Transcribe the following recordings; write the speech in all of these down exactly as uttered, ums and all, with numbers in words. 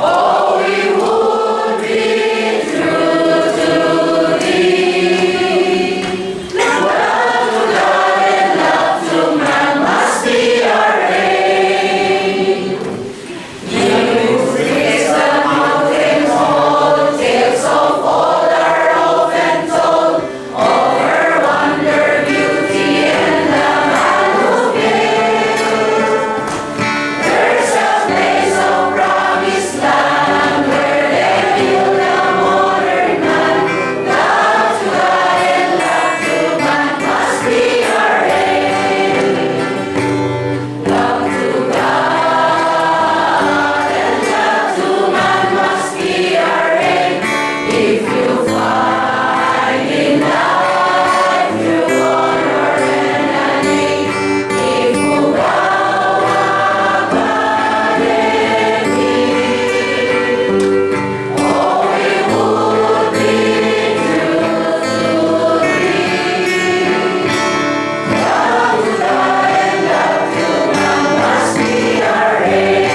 Oh, we would be true to thee. Love to God and love to man must be our aim. News is the mountain tall, tales of old are often told, of her wonder, beauty, and the man who gave. There's a place of promised land where they build a modern man. Love to God and love to man must be our aim. Love to God and love to man must be our aim. If you find in life true honor and esteem, if you bow above enemy, oh, we would be true to thee. Love to God and love to man must be our aim.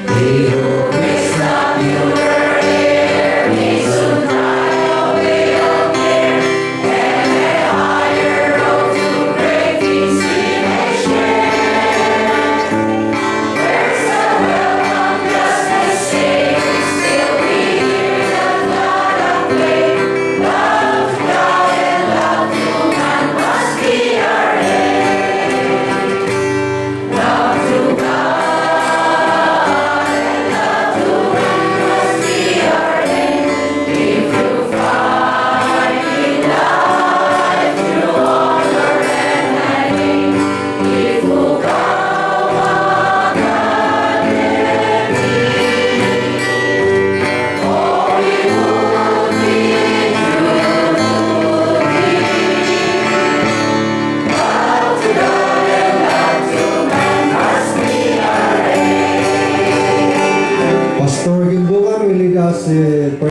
He who makes the pure air, he soon fly away on air, and a higher road to great things he may share. Where's the welcome just the same? Still we hear the God of faith. Love to God and love to man must be our aim. Love to God and love to man must be our aim. If you find in life true honor and esteem, if you bow above enemy, oh, we would be true to thee. Pastor Gimbogan will lead us, uh,